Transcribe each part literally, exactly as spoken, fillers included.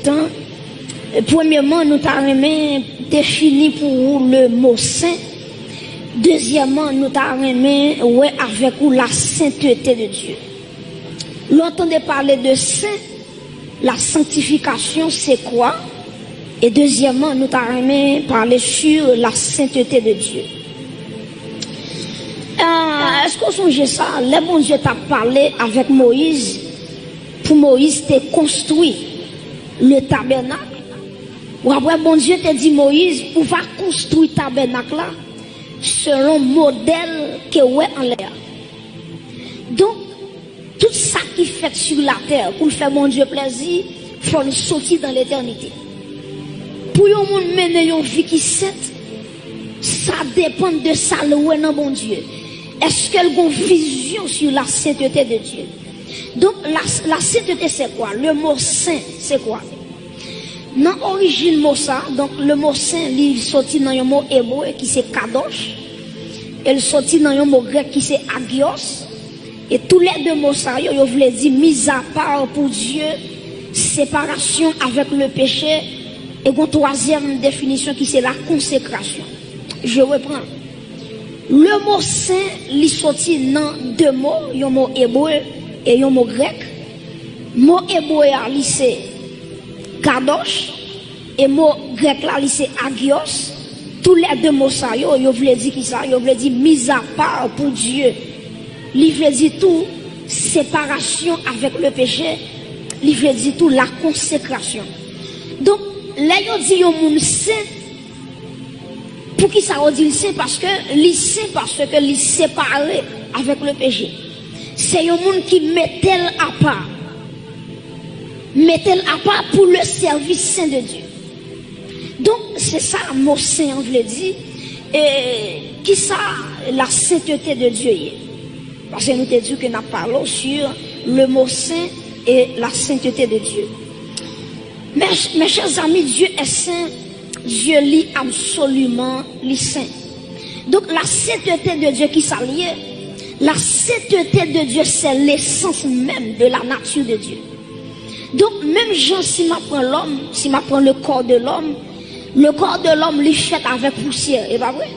Tan, premyèman, nou ta renmen defini pou ou le mo sen. Dezyèmman, nou ta renmen wè avèk ou la sentete de Dye. Lè w tande pale de sen, la sanctification, c'est quoi? E dezyèmman, nou ta renmen pale sur la sainteté de Dieu. Ah, èske w sonje sa? Lè Bondye t ap pale avèk Moyiz, pou Moyiz te konstwi le tabènak, w ap wè Bondye te di Moyiz, ou va konstwi tabènak la selon modèl ke w wè anlè a. Donk, tout sa ki fèt sou latè pou l fè Bondye plèzi, fò l soti nan letènite. Pou yon moun mennen yon vi ki sent, sa depann de sa l wè nan Bondye. Èske l gon vizyon sou la sentete de Dye? Donk, la, la sentete se kwa? Le mo sen, se kwa? Nan orijin mo sa, donk, le mo sen, li soti nan yon mo ebre ki se kadosh, e l soti nan yon mo grèk ki se agios, e tou lè de mo sa yo, yo vle di mise à part pour Dieu, séparation avec le péché, e gon twazyèm definisyon ki se la consécration. Je reprends. Le mo sen, li soti nan de mo, yon mo ebre e yon mo grèk. Mo ebre a, li se kadosh, e mo grèk la, li se agios. Tou lè de mo sa yo, yo vle di ki sa? Yo vle di mise à part pour Dieu. Li vle di tou séparation avec le péché. Li vle di tou la consécration. Donk, lè yo di yon moun sen, poukisa yo di l sen? Paske li sen, paske li separe avèk le peche. Se yon moun ki mete l apa. Mete l apa pou le sèvis sen de Dye. Donk, se sa mo sen an vle di. E kisa la sentete de Dye ye? Paske nou te di ke n ap pale sur le mot saint et la sainteté de Dieu. Mes, mes chers amis, Dieu est saint. Dye li absoliman li sen. Donk, la sentete de Dye, kisa l ye? La sentete de Dye, se lesans menm de la nature de Dieu. Donk, menm jan si m ap pran lòm, si m ap pran le corps de l'homme, le corps de l'homme, li fèt avèk pousyè, e pa vre?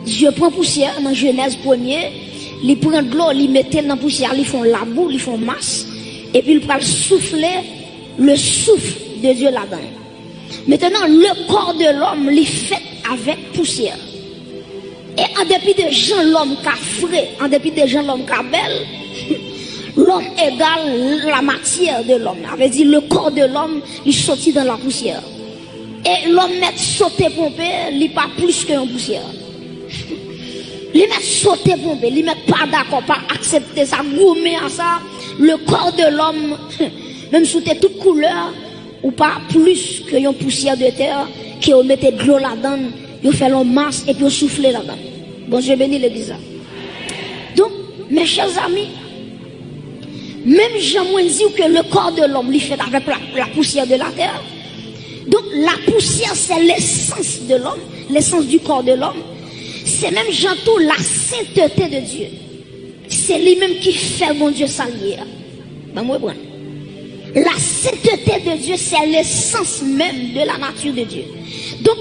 Dye pran pousyè nan Jenèz premye, li pran dlo, li mete l nan pousyè, li fè yon labou, li fè yon mas, epi l pral soufle le souffle de Dieu ladan l. Maintenant, le corps de l'homme, li fèt avèk pousyè. E an depi de jan lòm ka fre, an depi de jan lòm ka bèl, lòm egal la matière de l'homme. Sa vle di, le corps de l'homme, li soti nan la poussière. E lòm mèt sote ponpe, li pa plis ke yon pousyè. Li mèt sote ponpe, li mèt pa dakò, pa aksepte sa, goumen a sa. Le corps de l'homme, menm si w te tout koulè, ou pa plis ke yon pousyè de tè ke yo mete dlo ladan l, yo fè l yon mas epi yo soufle ladan l. Bondye beni legliz la. Donk, mes chers amis, menm jan mwen di w ke le corps de l'homme, li fèt avèk la, la poussière de la terre. Donk, la poussière, c'est l'essence de l'homme, l'essence du corps de l'homme. Se menm jan tou la sainteté de Dieu. Se li menm ki fè Bondye sa l ye a. Ban m reprann. La sainteté de Dieu, c'est l'essence même de la nature de Dieu. Donk,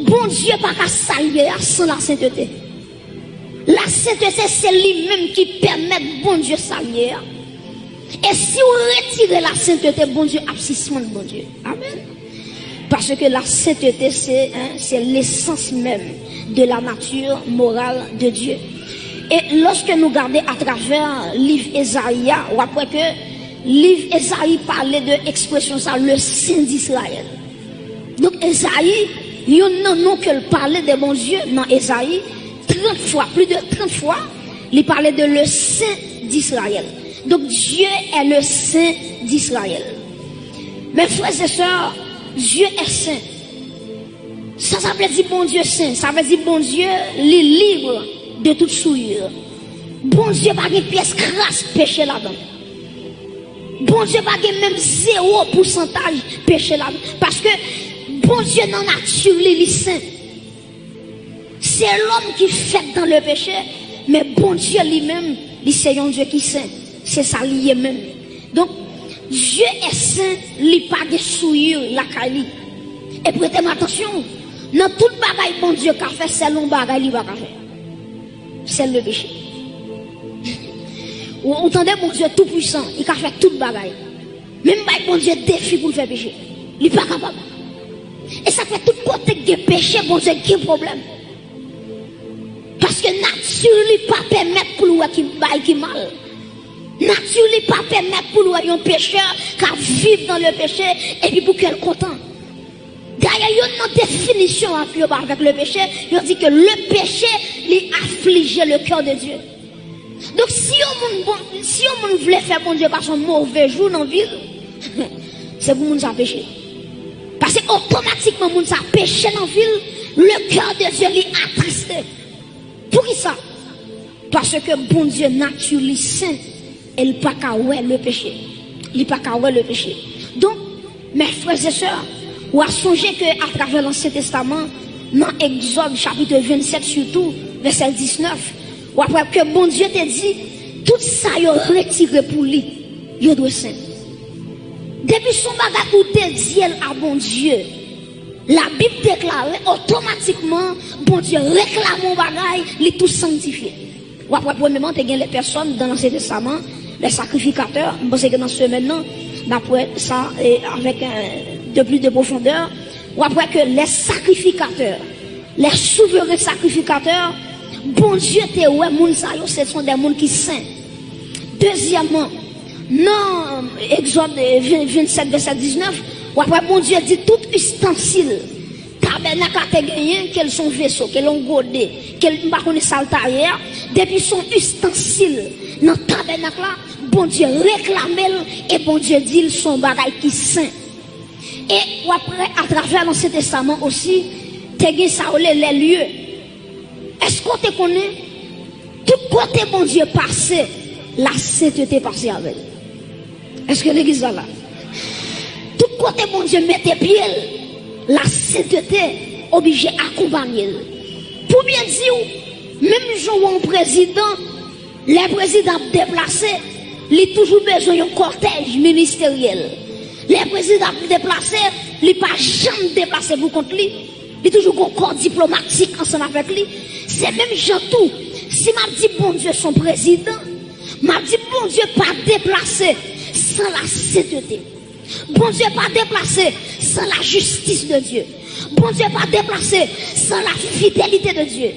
Bondye pa ka sa l ye a san la sainteté. La sainteté, se li menm ki pèmèt Bondye sa l ye a. E si w retire la sainteté, Bondye ap sispann Bondye. Amen. Paske la sainteté, se, hein, se lesans menm de la nature morale de Dieu. E lòske nou gade atravè liv Ezayi a, w ap wè ke liv Ezayi pale de ekspresyon sa, le Saint d'Israël. Donk, Ezayi, youn nan non ke l pale de Bondye nan Ezayi, trant fwa, plis de trant fwa, li pale de le Saint d'Israël. Donk, Dieu est le Saint d'Israël. Mes frères et sœurs, Dieu est saint. Sa, sa vle di Bondye sen. Sa vle di Bondye, li lib de tout souillure. Bondye pa gen pyès kras peche ladan l. Bondye pa gen menm zewo pousantaj peche ladan l. Paske Bondye nan nati li, li sen. Se lòm ki fèt dans le péché, men Bondye li menm, li se yon Dye ki sen. Se sa li ye menm. Donk, Dye è sen, li pa gen souillure lakay li. E prete m atansyon, nan tout bagay Bondye ka fè, sèl yon bagay li pa ka fè. Sèl le peche. Ou, ou tande Bondye tou pwisan, li ka fè tout bagay. Men m bay Bondye defi pou l fè peche. Li pa kapab. E sa fè tout kote k gen peche, Bondye gen pwoblèm. Paske nati li pa pèmèt pou l wè ki bay ki mal. Nati li pa pèmèt pou l wè yon pechè k ap viv nan le peche epi pou kè l kontan. Dayè, youn nan definisyon ap yo ba avèk le peche, yo di ke le peche li aflije le kè de Dye. Donk, si yon moun, bon, si yon moun vle fè Bondye pase yon move jou nan vi l, se pou moun sa peche. Paske otomatikman moun sa peche nan vi l, le kè de Dye li atriste. Poukisa? Paske Bondye nati li sen e l pa ka wè le peche. Li pa ka wè le peche. Donk, mes frères et sœurs, w a sonje ke atravè Lansyen Testaman, nan Egzòd chapit vennsèt sitou, vèsè diznèf, w ap wè ke Bondye te di, tout sa yo retire pou li, yo dwe sen. Depi se yon bagay ou dedye l a Bondye, Labib deklare otomatikman Bondye reklame yon bagay, li tou sanktifye. W ap wè premyèman, te gen les personnes dans l'Ancien Testament, les sacrificateurs, m panse ke nan semèn nan, n ap wè sa e avèk, euh, de plus de profondeur. W ap wè ke les sacrificateurs, les souverains sacrificateurs, Bondye te wè moun sa yo, se sont des moun ki sen. Dezyèmman, nan Egzòd, eh, vennsèt, vèsè diznèf, w ap wè Bondye di tout istansil tabènak la te genyen, ke l se yon veso, ke l yon gode, ke l, m pa konnen sa l ta ye a, depi se yon istansil nan tabènak la, Bondye reklame l e Bondye di l se yon bagay ki sen. E w ap wè atravè Lansyen Testaman osi, te gen sa yo rele les lieux. Èske w te konnen tout kote Bondye pase, lasentete pase avè l? Èske legliz la la? Tout kote Bondye mete pye l, lasentete oblije akonpanye l. Pou byen di w, menm jan w wè yon prezidan, lè prezidan ap deplase, li toujou bezwen yon kòtèj ministeryèl. Lè prezidan ap deplase, li pa janm deplase pou kont li. Li toujou gon kò diplomatik ansanm avèk li. Se menm jan tou, si m ap di Bondye se yon prezidan, m ap di Bondye pa deplase san lasentete. Bondye pa deplase san lajistis de Dye. Bondye pa deplase san lafidelite de Dye.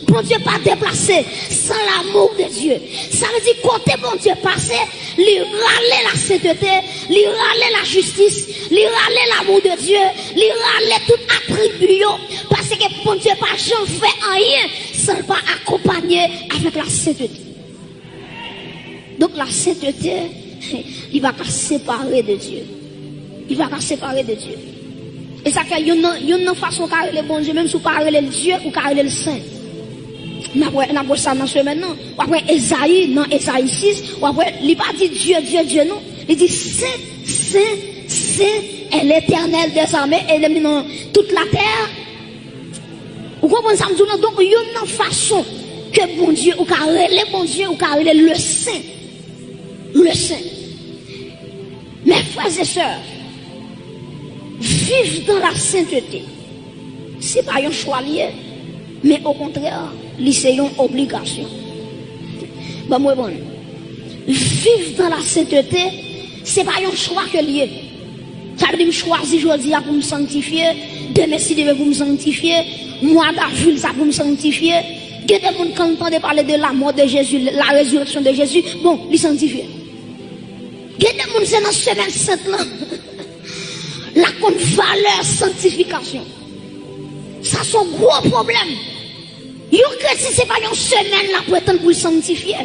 Bondye pa deplase san lamou de Dye. Sa vle di kote Bondye pase, li rale lasentete, li rale lajistis, li rale lamou de Dye, li rale tout atribi yo, paske Bondye pa janm fè anyen san l pa akonpanye avèk lasentete. Donk lasentete, li pa ka separe de Dye. Li pa ka separe de Dye. E sa fè youn nan, youn nan fason w ka rele Bondye, menm si w pa rele l Dye, ou ka rele l Sen. N ap wè, n ap wè sa nan semèn nan. W ap wè Ezayi, nan Ezayi sis, w ap wè, li pa di Dye, Dye, Dye, non. Li di Sen, Sen, Sen est l'Éternel des armées, e lè m di nan tout latè. Ou konprann sa m di w lan? Donk, youn nan fason ke Bondye, ou ka rele Bondye, ou ka rele l le Sen. Le Sen. Mes frères et sœurs, viv dans la sainteté, se pa yon chwa l ye, men okontrè, li se yon obligasyon. Ban m reponn. Viv dans la sainteté, se pa yon chwa ke l ye. Sa vle di m chwazi jodi a pou m sanktifye, demen si Dye vle pou m sanktifye, mwa davril sa pou m sanktifye. Gen de moun kan l tande pale de la mort de Jésus, la résurrection de Jésus, bon, li sanktifye. Gen de moun se nan semèn sent lan l ap konn valè sanktifikasyon. Sa se yon gwo pwoblèm. Yon kretyen se pa yon semèn l ap pretann pou l sanktifye.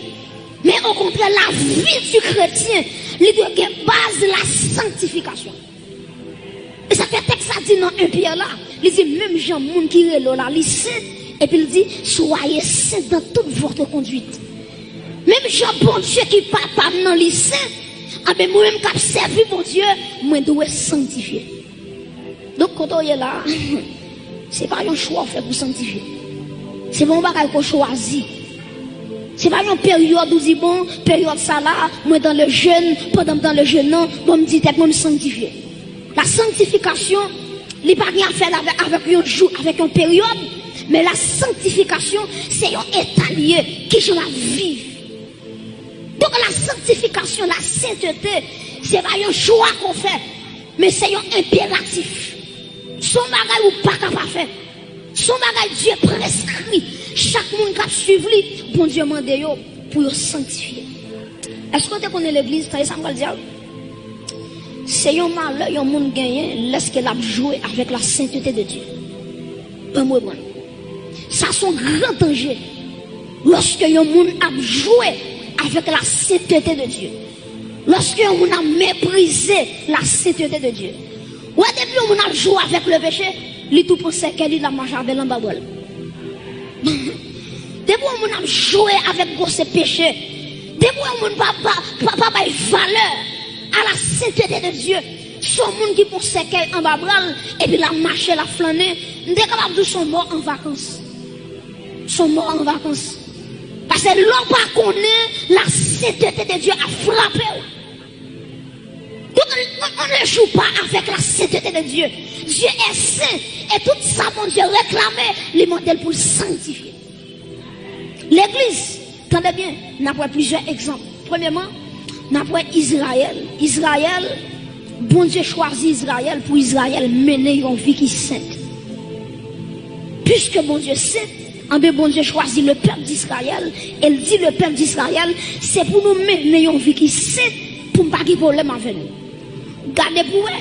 Men okontrè, lavi di kretyen, li dwe gen baz la sanktifikasyon. E sa fè tèks la di nan en Pyè la, li di menm jan moun ki rele w la, li sen, epi l di, soyez saints dans toute votre conduite. Menm jan Bondye ki papa m nan li sen, anben mwen menm k ap sèvi Bondye, mwen dwe sanktifye. Donk, kote w ye la a, se pa yon chwa w fè pou w sanktifye. Se pa yon bagay ke w chwazi. Se pa yon peryòd ou di, bon, peryòd sa la, mwen dans le jeûne, pandan m dans le jeûne nan, bon, m di tèt mwen m sanktifye. La sanctification, li pa gen afè avè- avèk yon jou, avèk yon peryòd, men la sanctification, se yon eta li ye, kijan w ap viv. Donk, la sanctification, la sainteté, se pa yon chwa ke w fè, men se yon enperatif. Se yon bagay ou pa ka pa fè. Se yon bagay Dye preskri. Chak moun k ap swiv li, Bondye mande yo pou yo sanktifye. Èske w te konnen legliz, tande sa m pral di a w? Se yon malè yon moun genyen lèske l ap jwe avèk la sainteté de Dieu. Ban m reprann. Sa se yon gran danje. Lòske yon moun ap jwe avèk la sainteté de Dieu. Lòske yon moun ap meprize la sainteté de Dieu. Ou wè, depi yon moun ap jwe avèk le péché, li tou pran sèkèy li, l ap mache avè l anba bra l. Depi yon moun ap jwe avèk gwosè peche, depi yon moun pa, pa, pa, pa bay valè a la sainteté de Dieu, se yon moun ki pran sèkèy anba bra l, epi l ap mache, l ap flannen, m te kapab di w se yon mò an vakans. Se yon mò an vakans. Paske lè w pa konnen, la sainteté de Dieu ap frape w. Donk, on, on ne joue pas avec la sainteté de Dieu. Dieu est saint. E tout sa Bondye reklame, li mande l pou l sanktifye. Legliz, tande byen, n ap wè plizyè egzanp. Premyèman, n ap wè Izrayèl. Izrayèl, Bondye chwazi Izrayèl pou Izrayèl mennen yon vi ki sent. Piske Bondye sent, anben Bondye chwazi le pèp d'Izrayèl, e l di le pèp d'Izrayèl, se pou nou mennen yon vi ki sent pou m pa gen pwoblèm avè nou. Gade pou wè,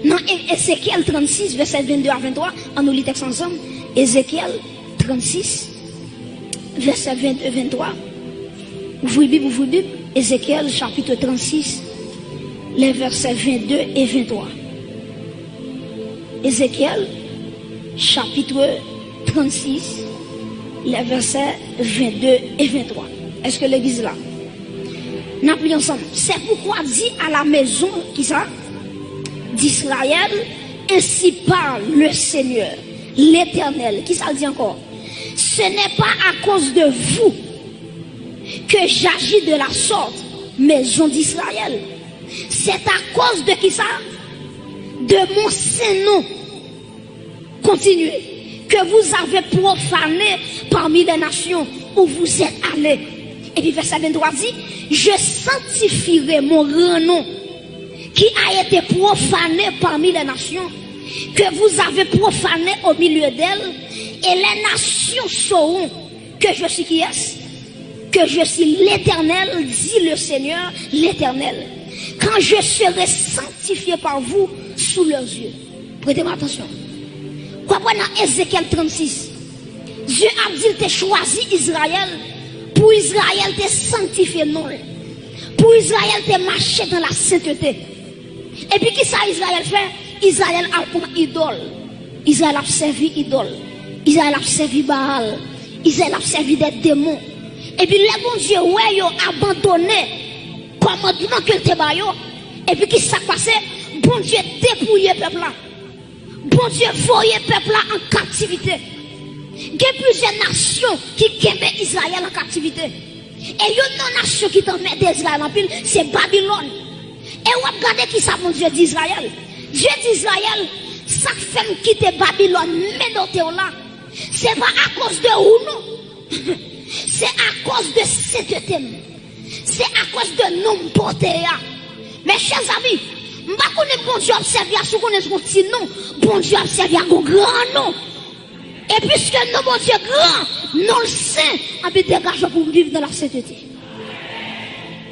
nan E- Ezekyèl trannsis, vèsè vennde a venntwa, ann nou li tèks ansanm. Ezekyèl trannsis, vèsè vennde, venntwa. Ouvri Bib, ouvri Bib. Ezekyèl, chapitre trannsis, les versets vingt-deux et vingt-trois. Ezekyèl, chapitre trannsis, les versets vingt-deux et vingt-trois. Èske legliz la? N ap li ansanm. C'est pourquoi dis à la maison, kisa? D'Israël, ainsi parle le Seigneur, l'Éternel. Kisa l di ankò? Ce n'est pas à cause de vous que j'agis de la sorte, maison d'Israël. C'est à cause de kisa? De mon saint nom. Continuez. Que vous avez profané parmi les nations où vous êtes allés. Epi vèsè venntwa di, je sanctifierai mon grand nom qui a été profané parmi les nations, que vous avez profané au milieu d'elles, et les nations sauront que je suis qui est, que je suis l'Éternel, dit le Seigneur, l'Éternel, quand je serai sanctifié par vous sous leurs yeux. Prete m atansyon. W ap wè nan Ezekyèl trannsis, Dye ap di l te chwazi Izrayèl pou Izrayèl te sanktifye non l, pou Izrayèl te mache dans la sainteté. Epi kisa Izrayèl fè? Izrayèl al pran idòl. Izrayèl ap sèvi idòl. Izrayèl ap sèvi Baal. Izrayèl ap sèvi de demon. Epi lè Bondye wè yo abandone kòmandman ke l te ba yo, epi kisa k pase? Bondye depouye pèp la. Bondye voye pèp la an kaptivite. Gen plizyè nasyon ki kenbe Izrayèl an kaptivite. E youn nan nasyon ki t anmède Izrayèl anpil, se Babilòn. E w ap gade kisa Bondye di Izrayèl. Dye di Izrayèl, sa k fè m kite Babilòn menote w la, se pa akoz de ou non. Se akoz de sentete m. Se akoz de non m pote a. Mes chers amis, m pa konnen Bondye ap sèvi a, si w konnen se yon ti non, Bondye ap sèvi a gon gran non. E piske non Bondye gran, non l sen, anben degaje w pou w viv nan la sentete.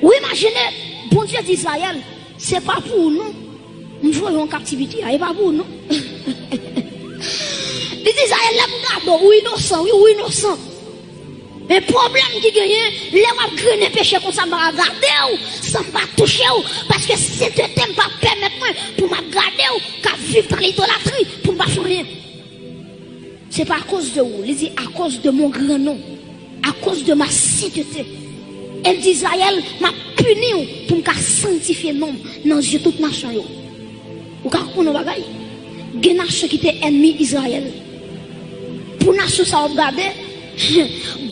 Ou imajine, Bondye di Izrayèl, se pa pou ou non m voye w an kaptivite a, e pa pou ou non. Li di Izrayèl, lè m gade w, ou inosan, wi, ou inosan. Men pwoblèm ki genyen, lè w ap grennen peche konsa, m pa ka gade w san m pa touche w, paske sentete m pa pèmèt mwen pou m ap gade w k ap viv nan lidolatri pou m pa fè anyen. Se pa akoz de ou, li di akoz de mon gran non, akoz de ma sentete. E l di Izrayèl, m ap pini w pou m ka sanktifye non m nan zye tout nasyon yo. Ou ka konprann yon bagay? Gen nasyon ki te ènmi Izrayèl. Pou nasyon sa w ap gade,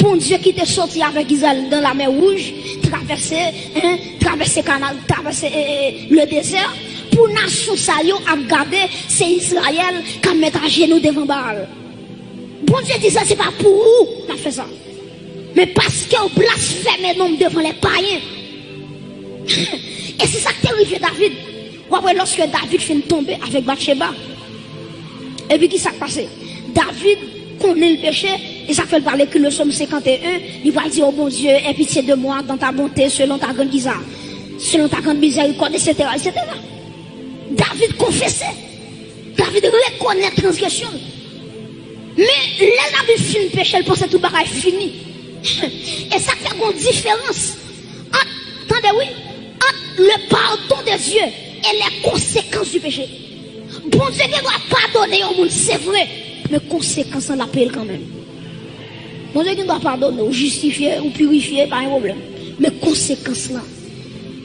Bondye ki te soti avèk Izrayèl nan Lamè Wouj, travèse, en, travèse kanal, travèse, e, e, le dezè, pou nasyon sa yo ap gade se Izrayèl k ap met ajenou devan Baal. Bondye di sa se pa pou ou n ap fè sa, men paske w blasfeme non m devan lè payen. E se sa k te rive David. W ap wè lòske David fin tonbe avèk Batcheba, epi ki sa k pase? David konnen l peche, e sa fè l pral ekri le Sòm senkant e en, li pral di, O Bondye, aie pitié de moi dans ta bonté, selon ta grande giza, selon ta grande miséricorde, et cetera, et cetera. David konfese. David rekonèt transgresyon l. Men, lè David fin peche, l panse tout bagay fini. E sa k fè gon diferans ant, tande wi, ant le pardon de Dieu et les conséquences du péché. Bondye gen dwa padone yon moun, se vre, men konsekans lan l ap peye l kanmenm. Bondye gen dwa padone w, jistifye, ou pirifye, pa gen pwoblèm. Men konsekans lan.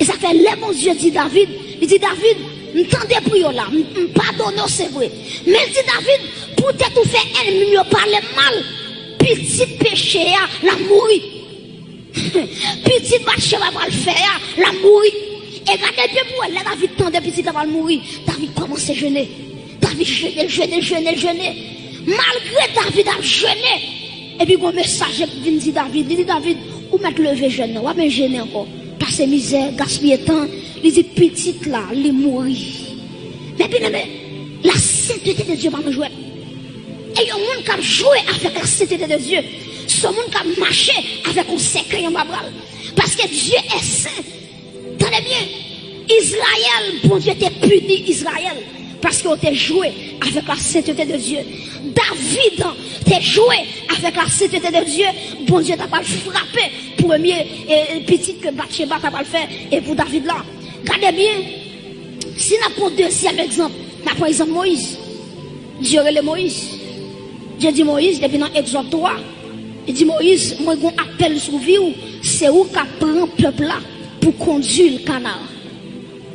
E sa fè lè Bondye di David, li di, David, m tande pri w la, m, m padone w, se vre. Men l di David, poutèt ou fè ènmi m yo pale m mal, pitit peche a, l ap mouri. Pitit Batcheba pral fè a, l ap mouri. E gade byen pou wè, lè David tande pitit la pral mouri, David kòmanse jene. David jene, jene, jene, jene. Malgre David ap jene, epi gon mesaj vin di David, li di, David, ou mèt leve jèn nan, w ap jene ankò. Pase mizè, gaspiye tan. Li di, pitit la, li mouri. Men byeneme, la sainteté de Dieu pa nan jwèt. E yon moun k ap jwe avèk la sainteté de Dieu, se yon moun k ap mache avèk yon sèkèy anba bra l. Paske Dieu est saint. Tande byen, Izrayèl, Bondye te pini Izrayèl paske yo te jwe avèk la sainteté de Dieu. David te jwe avèk la sainteté de Dieu. Bondye ta pral frape premye, e, pitit ke Batcheba ta pral fè, e pou David la. Gade byen, si n ap pran dezyèm egzanp, n ap pran egzanp Moyiz. Dye rele Moyiz. Dye di Moyiz, depi nan Egzòd twa, li di, Moyiz, mwen gon apèl sou vi w, se ou k ap pran pèp la pou kondui l Kanaran.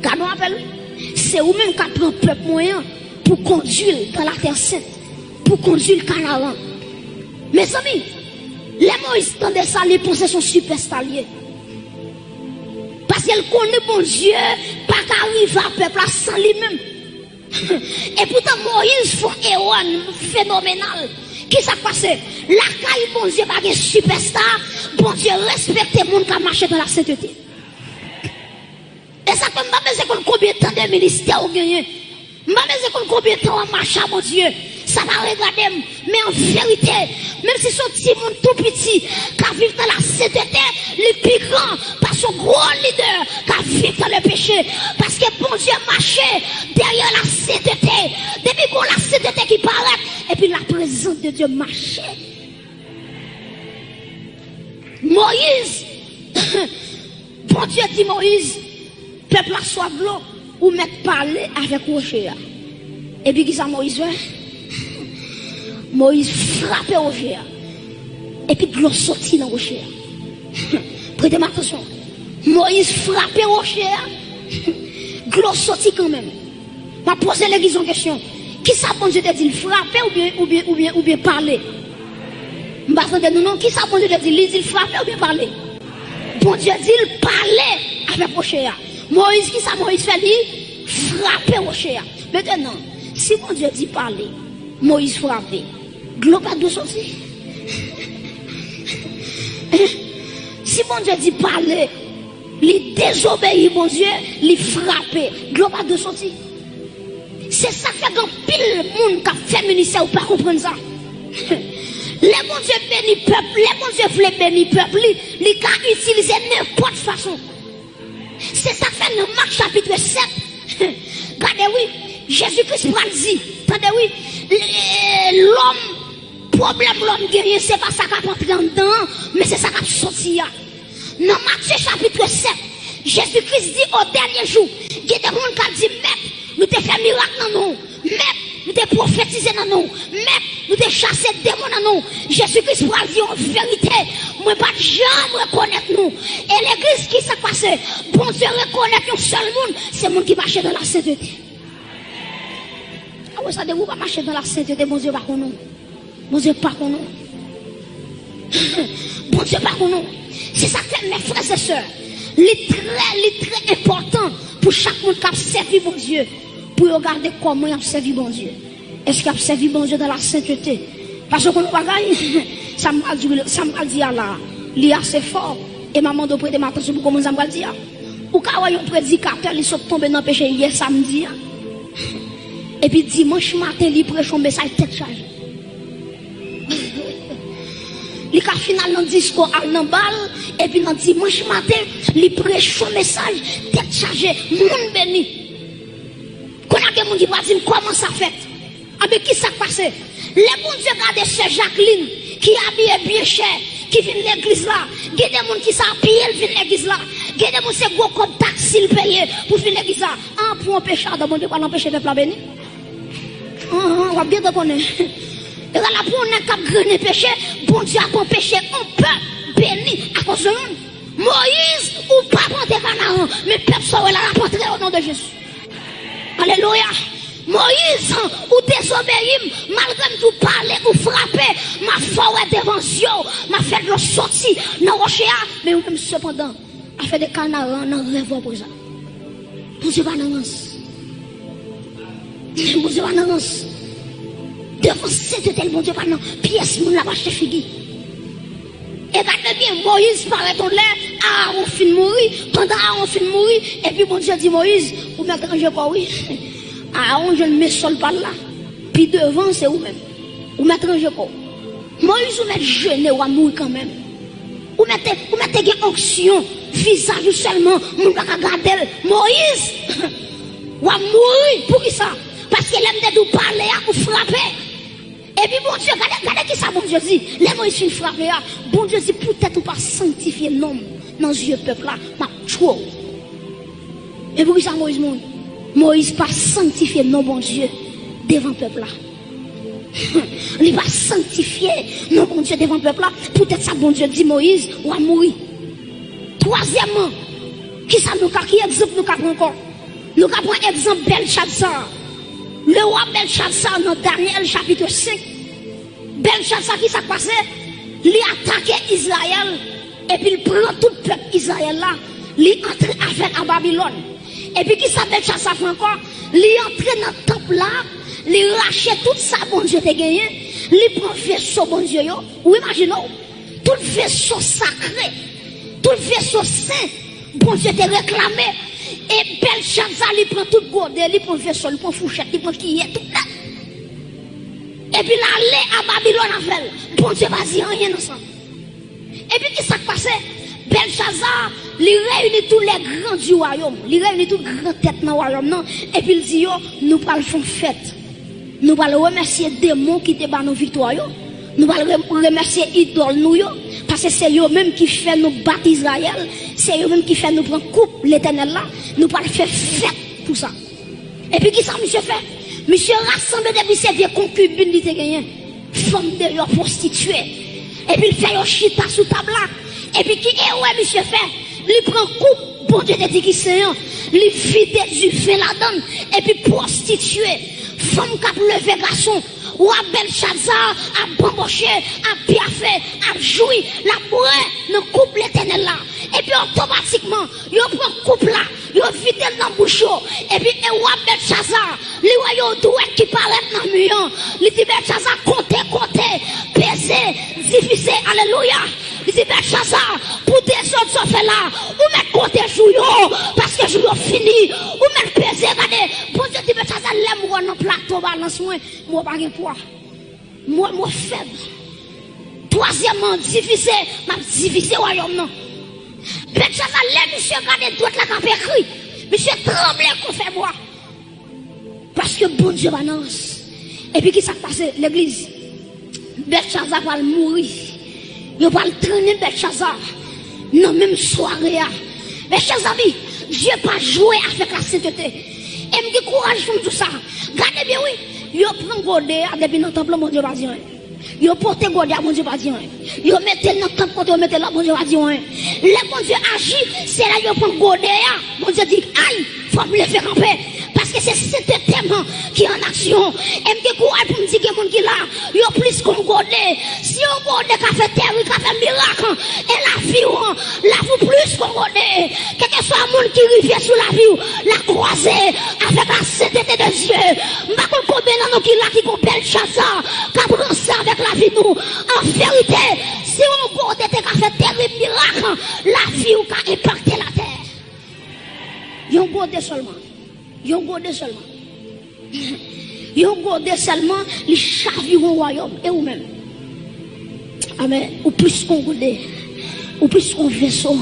Gade yon apèl, wi. Se ou menm k ap pran pèp mwen an pou kondui l dans la terre sainte, pou kondui l Kanaran. Mezanmi, lè Moyiz tande sa, li panse se yon sipèsta l ye. Paske l konnen Bondye pa ka rive a pèp la san li menm. Epoutan, Moyiz fè yon erè fenomenal. Kisa k pase? Lakay Bondye pa gen sipèsta, Bondye respekte moun k ap mache dans la sainteté. E sa fè m pa bezwen konn konbyen tan de ministè ou genyen. M pa bezwen konn konbyen tan w ap mache a Bondye. Sa pa regade m. Men an verite, menm si se yon timoun tou piti k ap viv nan la sainteté, li pi gran pase yon gwo lidè k ap viv nan le péché. Paske Bondye mache dèyè la sainteté. Depi gon la sainteté ki parèt, epi la prezans de Dye mache. Moyiz, Bondye di Moyiz, pèp la swaf dlo, ou mèt pale avèk woche a. Epi kisa Moyiz fè? Moyiz frape woche a. Epi dlo soti nan woche a. Prete m atansyon. Moyiz frape woche a. Dlo soti kanmenm. M ap poze legliz yon kesyon. Kisa Bondye te di l, frape oubyen, oubyen, oubyen, oubyen pale? M pa tande nou non. Kisa Bondye te di l? Li di l frape oubyen pale? Bondye di l pale avèk woche a. Moyiz, kisa Moyiz fè? Li frape woche a. Mentenan, si Bondye di pale, Moyiz frape, dlo pa dwe soti? Si Bondye di pale, li dezobeyi Bondye, li frape, dlo pa dwe soti? Se sa k fè gen anpil moun k ap fè ministè, ou pa konprann sa. Lè Bondye beni pèp, lè Bondye vle beni pèp li, li ka itilize nenpòt fason. Se sa k fè nan Mak chapit sèt, gade wi, Jezi Kris pral di, tande wi, lòm, pwoblèm lòm genyen, se pa sa k ap antre anndan an, men se sa k ap soti a. Nan Matye chapit sèt, Jezi Kris di, o dènye jou, gen de moun k ap di, Mèt, nou te fè mirak nan non w. Mèt, nou te pwofetize nan non w. Mèt, nou te chase demon nan non w. Jezi Kris pral di yon verite, mwen pa t janm rekonèt nou. E legliz, kisa k pase? Bondye rekonèt yon sèl moun, se moun ki mache nan la sainteté. Apre sa, depi w pa mache nan la sainteté, Bondye pa konnen w. Bondye pa konnen w. Bondye pa konn ou. Se sa k fè, mes frères et sœurs, li trè, li trè enpòtan pou chak moun k ap sèvi Bondye, pou yo gade kòman y ap sèvi Bondye. Èske y ap sèvi Bondye dans la sainteté? Paske w konn yon bagay, sa m pral di, sa m pral di a la, li ase fò, e m a mande w prete m atansyon pou konprann sa m pral di a. Ou ka wè yon predikatè, li sot tonbe nan peche yè samdi a, epi dimanch maten, li preche yon mesaj tèt chaje. Li ka fin al nan disko, al nan bal, epi nan dimanch maten, li preche yon mesaj tèt chaje, moun beni. Kounye a gen moun ki pral di m, kòman sa fèt? Anben, ki sa k pase? Lè Bondye gade sè Jacqueline, ki abiye byen chè, ki vin legliz la, gen de moun ki se a pye l vin legliz la, gen de moun se gwo kòb taksi l peye pou vin legliz la. An, pou anpeche adan, Bondye pral anpeche pèp la beni. An, an, w ap gentan konnen. Egal a pou yon nèg k ap grennen peche, Bondye ap anpeche yon pèp beni akoz de moun. Moyiz, ou p ap antre Kanaran, men pèp sa w wè la, l ap antre o non de Jezi. Alelouya. Moyiz, ou dezobeyi m, malgre m di w pale, ou frape, m ap fè w wè devan zye w, m ap fè dlo soti nan woche a, men ou menm sepandan, afè de Kanaran nan rèv w ap wè sa. Bondye pa nan rans. Bondye pa nan rans. Devan sentete l, Bondye pa nan pyès moun l ap achte figi. E gade byen, Moyiz parèt yon lè, Aawon fin mouri. Pandan Aawon fin mouri, epi Bondye di Moyiz, ou mèt ranje kò w wi. Aawon jwenn men sòl pa l la. Pi devan, se ou menm. Ou mèt ranje kò w. Moyiz, ou mèt jene, w a mouri kanmenm. Ou mèt, ou mèt te gen onksyon, vizaj ou sèlman, moun pa ka gade l. Moyiz, w a mouri. Poukisa? Paske lè m te di w pale a, ou frape. Epi Bondye, gade, gade kisa Bondye di. Lè Moyiz fin frape a, Bondye di, poutèt ou pa sanktifye non m nan zye pèp la, m ap tchwe w. E poukisa Moyiz mouri? Moyiz pa sanktifye non Bondye devan pèp la. Li pa sanktifye non Bondye devan pèp la. Poutèt sa, Bondye di Moyiz, w a mouri. Twazyèmman, kisa nou ka, ki egzanp nou ka pran ankò? Nou ka pran egzanp Bèlchazar. Lewa Bèlchazar nan Danyèl chapit senk. Bèlchazar, kisa k pase? Li atake Izrayèl, epi l pran tout pèp Izrayèl la, li antre avè l an Babilòn. Epi kisa Bèlchazar fè ankò? Li antre nan tanp la, li rache tout sa Bondye te genyen, li pran veso Bondye yo. Ou imajine w, tout veso sakre, tout veso sen, Bondye te reklame. E Bèlchazar, li pran tout gode, li pran veso, li pran fouchèt, li pran kiyè, tout nèt. Epi l ale a Babilòn avè l. Bondye pa di anyen nan sa. Epi kisa k pase? Bèlchazar, li reyini tout lè gran di wayòm. Li reyini tout gran tèt nan wayòm nan. Epi l di yo, nou pral fè yon fèt. Nou pral remèsye demon ki te ba nou viktwa yo. Nou pral re- remèsye idòl nou yo. Paske se yo menm ki fè nou bat Izrayèl. Se yo menm ki fè nou pran koup Letènèl la. Nou pral fè fèt pou sa. Epi kisa misye fè? Misye rasanble depi se vye konkibin li te genyen. Fanm deyò, pwostitye. Epi l fè yo chita sou tab la. Epi ki erè misye fè? Li pran koup Bondye te di ki sen an. Li vide diven ladan l. Epi pwostitye, fanm k ap leve gason, wa Bèlchazar ap banboche, ap pyafe, ap jwi, l ap bwè nan koup Letènèl la. Epi otomatikman, yo pran koup la, yo vide l nan bouch yo. Epi e wa Bèlchazar, li wè yon dwèt ki parèt nan mi an. Li di Bèlchazar, konte, konte, peze, divize. Alelouya. Li di Bèlchazar, pou dezòd sa w fè la, ou mèt konte jou yo, paske jou yo fini. Ou mèt peze, gade. Bondye di Bèlchazar, lè m wè w nan plato balans mwen, m wè w pa gen pwa. M wè, m wè w fèb. Twazyèmman, divize, m ap divize wayòm nan. Bèlchazar, lè misye gade dwèt la k ap ekri, misye tranble kon fèbwa. Paske Bondye pa nan rans. Epi kisa k pase, legliz? Bèlchazar pral mouri. Yo pral trennen Bèlchazar nan menm sware a. Mezanmi, Dye pa jwe avèk lasentete. E m gen kouraj pou m di w sa. Gade byen, wi. Yo pran gode a depi nan tanp lan, Bondye pa di anyen. Yo pote gode a, Bondye pa di anyen. Yo mete l nan tanp kote yo mete l la, Bondye pa di anyen. Lè Bondye aji, se lè yo pran gode a, Bondye di, ay, fò m leve kanpe. Paske se sentete m ki an aksyon. E m gen kouraj pou m di gen moun ki la, yo plis ke yon gode. Si yon gode ka fè tèri, ka E lavi w an, lavi w plis ke w konnen. Kèlkeswa moun ki rive sou lavi w, l a kwaze avèk la sentete de Dye. M pa konn konbyen nan nou ki la ki gon bèl djaz k ap ranse avèk lavi nou. An verite, si yon gode te ka fè terib mirak, lavi w ka enpakte latè. Yon gode sèlman. Yon gode sèlman. Yon gode sèlman, li chavire yon wayòm. E ou menm? Amèn. Ou plis ke yon gode. Ou plis ke yon veso.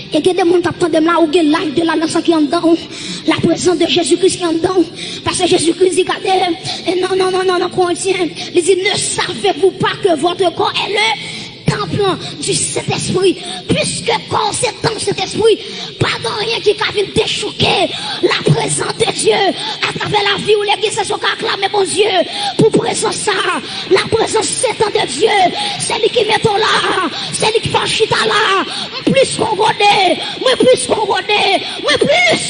E gen de moun k ap tande m la, ou gen life de la nan sa ki anndan ou. La prezans de Jezi Kris ki anndan ou. Paske Jezi Kris di, gade, e nan, nan, nan, nan, nan Korentyen, li di, ne savez-vous pas que votre corps est le temple du Saint-Esprit? Puiske kò w se tanp Sentespri, pa gen anyen ki ka vin dechouke la prezans de Dye atravè lavi w. Legliz, èske w ka aklame Bondye pou prezans sa a? La prezans sentan de Dye, se li ki mete w la, se li ki fè w chita la. M plis ke yon gode, mwen plis ke yon gode, mwen plis.